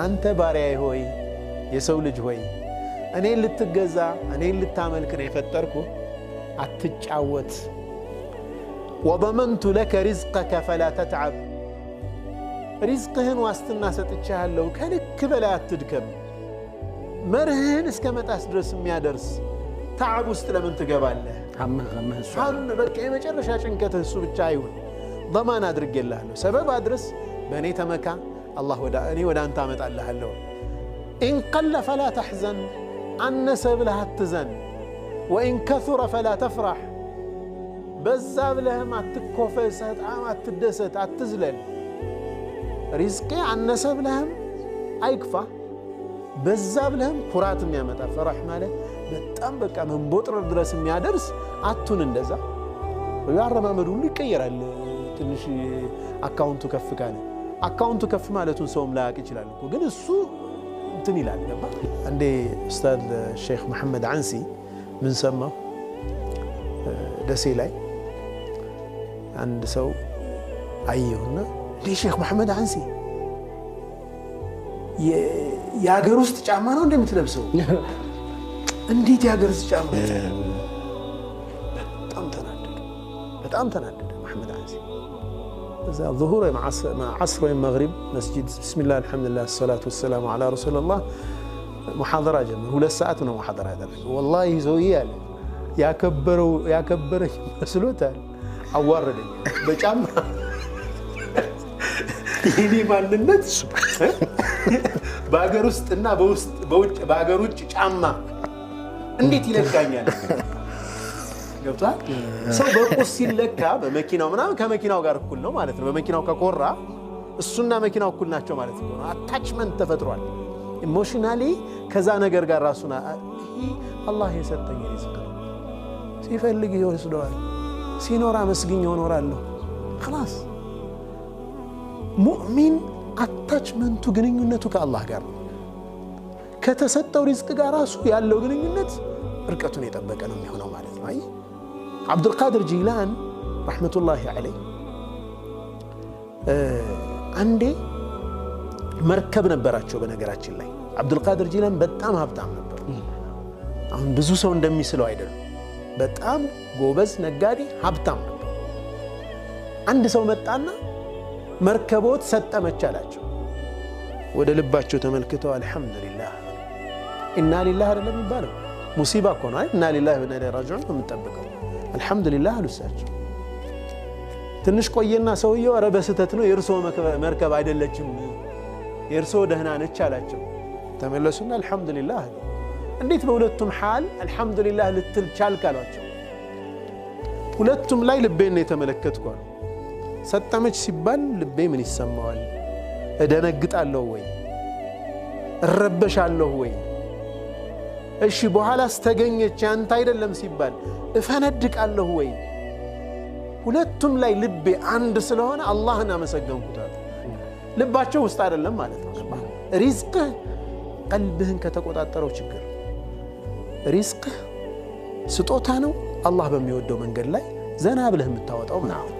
አንተ ባሪያዬ ሆይ፣ የሰው ልጅ ሆይ፣ እኔን ልትገዛ፣ እኔን ልታመልክ ነው የፈጠርኩህ፣ አትጫወት። وضمنت لك رزقك فلا تتعب፣ ሪዝቅህን ዋስትና ሰጥቼሃለሁ፣ ከልክ በላይ አትድከም። መርህህን እስከ መጣስ ድረስ የሚያደርስ تعب ውስጥ ለምን ትገባለህ? همህ ገምህ እሱ هم በቃ የመጨረሻ ጭንቀትህ እሱ ብቻ አይሁን። ضمان አድርጌልሃለሁ። ሰበብ አድርስ፣ በእኔ ተመካ፣ አላህ እኔ ወደ አንተ አመጣልሃለሁ። إن قل فلا تحزن፣ አነሰ ብለህ አትዘን። وإن كثر فلا تفرح፣ በዛ ብለህም አትኮፈስ፣ በጣም አትደሰት፣ አትዝለል። ሪዝቄ አነሰ ብለህም አይክፋ፣ በዛ ብለህም ኩራት የሚያመጣ فرح ማለት በጣም በቃ መንቦጥረር ድረስ የሚያደርስ አቱን። እንደዛ አረማመዱ ሁሉ ይቀየራል። ትንሽ አካውንቱ ከፍ ካለ አካውንቱ ከፍ ማለቱን ሰውም ላያውቅ ይችላል እኮ፣ ግን እሱ እንትን ይላል። ገባ አንዴ ኡስታዝ ሼክ መሐመድ አንሲ ምን ሰማሁ፣ ደሴ ላይ አንድ ሰው አየሁና እንዴ ሼክ መሐመድ አንሲ፣ የሀገር ውስጥ ጫማ ነው እንደምትለብሰው? እንዴት የሀገር ውስጥ ጫማ? በጣም ተናደደ። በጣም ተናደደ መሐመድ አንሲ። እዛ ዙሁር ወይም ዓስር ወይም መግሪብ መስጂድ بسم الله الحمد لله الصلاة والسلام على رسول الله ሙሓደራ ጀመር። 2 ሰዓት ነው ሙሓደራ ያደረገው። ወላሂ ሰውዬ አለ ያከበረው ያከበረኝ መስሎታል፣ አዋረደኝ በጫማ። የኔ ማንነት በሀገር ውስጥና በውስጥ በውጭ በሀገር ውጭ ጫማ እንዴት ይለካኛል? ገብቶሃል? ሰው በቁስ ሲለካ በመኪናው ምናምን ከመኪናው ጋር እኩል ነው ማለት ነው። በመኪናው ከኮራ እሱና መኪናው እኩል ናቸው ማለት ነው። Attachment ተፈጥሯል። Emotionally ከዛ ነገር ጋር ራሱን ይሄ አላህ የሰጠኝ ሪዝቅ ነው። ሲፈልግ ይወስደዋል። ሲኖር አመስግኜው እኖራለሁ። خلاص ሙእሚን attachment ኡ ግንኙነቱ ከአላህ ጋር ነው። ከተሰጠው ሪዝቅ ጋር ራሱ ያለው ግንኙነት እርቀቱን የጠበቀ ነው የሚሆነው ማለት ነው። አይ ዓብዱልቃድር ጂላን رحمة الله عليه አንዴ መርከብ ነበራቸው። በነገራችን ላይ ዓብዱልቃድር ጂላን በጣም ሀብታም ነበሩ። አሁን ብዙ ሰው እንደሚስለው አይደሉም። በጣም ጎበዝ ነጋዴ፣ ሀብታም ነበሩ። አንድ ሰው መጣና መርከቦት ሰጠመች አላቸው። ወደ ልባቸው ተመልክተው الحمد لله። إنا لله አይደለም የሚባለው፣ ሙሲባ እኮ ነው። إنا لله وإنا إليه راجعون ነው የምንጠብቀው። الحمد لله አሉ እሳቸው። ትንሽ ቆየና ሰውየው ኧረ በስህተት ነው፣ የእርስዎ መርከብ አይደለችም፣ የእርስዎ ደህና ነች አላቸው። ተመለሱና الحمد لله አሉ። እንዴት በሁለቱም حال الحمد لله ልትል ቻልክ አሏቸው። ሁለቱም ላይ ልቤን ነው የተመለከትኩ አሉ። ሰጠመች ሲባል ልቤ ምን ይሰማዋል? እደነግጣለሁ ወይ? እረበሻለሁ ወይ? እሺ በኋላስ ተገኘች ያንተ አይደለም ሲባል እፈነድቃለሁ ወይ? ሁለቱም ላይ ልቤ አንድ ስለሆነ አላህን አመሰገንኩት አሉ። ልባቸው ውስጥ አይደለም ማለት ነው። ሪዝቅህ ቀልብህን ከተቆጣጠረው ችግር፣ ሪዝቅህ ስጦታ ነው። አላህ በሚወደው መንገድ ላይ ዘና ብለህ የምታወጣው ማለት ነው።